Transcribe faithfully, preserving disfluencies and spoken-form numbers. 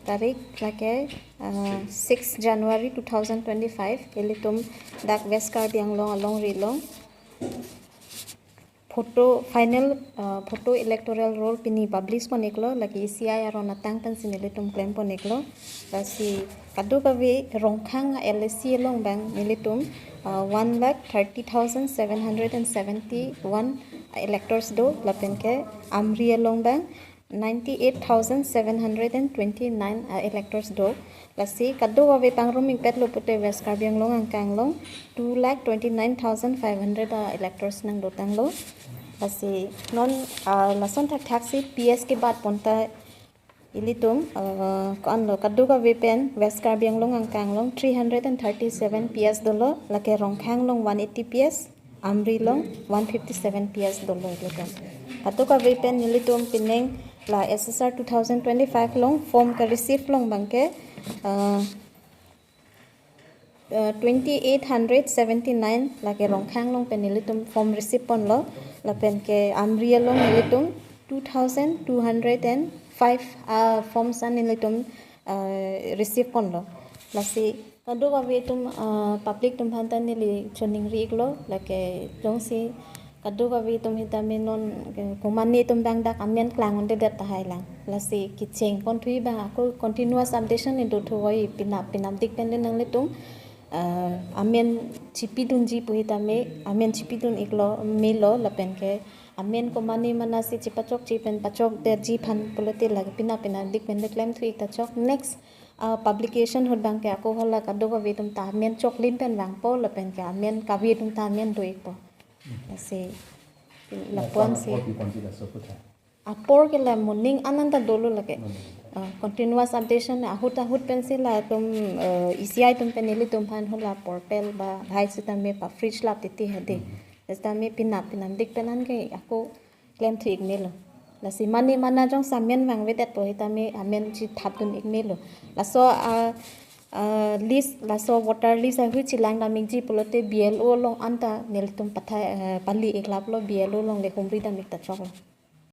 tarik lake uh, six January two thousand twenty-five, ilitum dak West Karbi Anglong alongri along photo final uh, photo electoral roll pini publish pon-iklo, lake E C I aron atang pensi nelitum klem pon-iklo. Lasi kadokave Rongkhang L A C along abang nelitum uh, one lakh thirty thousand seven hundred and seventy-one electors do, lapen ke Amri along abang ninety-eight thousand seven hundred and twenty-nine uh, electors do. Lasi kadokave pangrum ingpetlo pute West Karbi Anglong angkang along two lakh twenty-nine thousand five hundred uh, electors nangdotanglo. Lasi non uh, lason thakthaksi P S kebat pon ta ilitum uh, ko-anlo, kadokave pen West Karbi Anglong angkang along three hundred and thirty-seven P S dolo, lake Rongkhang along one eighty P S, Amri along one fifty-seven P S dolo ilitum. Kadokave pen nelitum pining la S S R two thousand twenty-five along form ka-receive along abang ke uh, uh, twenty-eight hundred seventy-nine, lake Rongkhang along pen nelitum form receive ponlo, lapen ke Amri along nelitum two thousand two hundred and five uh, forms an nelitum uh, receive ponlo. Lasi kadokave atum uh, public atum aphan ta neli choningri-iklo, lake jongsi kadokave atum hitame non eh, komatne atum abang dak amen klang-un-edet tahai lang. Lasi kecheng ponthui abang ako continuous updation ido thuvoi, pinap pinapdik pen le nanglitum uh, amen chipidunji pu hitame amen chipidun-iklo melo, lapen ke amen komatne mana si chipachokche pen pachokdetji aphan pulote lake pinap pinapdik pen le klemthu-ik ta chok. Next uh, publication ahut abang ke ako hala kadokave atum ta amen choklim pen vangpo, lapen ke amen kave atum ta amen do-ikpo. Lasi lapu-ansi apor ke la moning an an ta dolo lake. Uh, continuous updation ahut ahut pensi latum uh, E C I atum pen nelitum aphan hala portal ba bahai sitame pa-fridge lap titi hadi. Sitame pinap pinapdik pen an ke ako klemthu-ik melo. Lasi mane mana jongsi amen vangvedetpo hitame amen chithapdun-ik melo. Laso uh, uh, list, laso voter list ahui chelangdam-ikji pulote B L O along an ta nelitum pathai uh, pali-iklaplo, B L O along le humridam-ik ta choklo.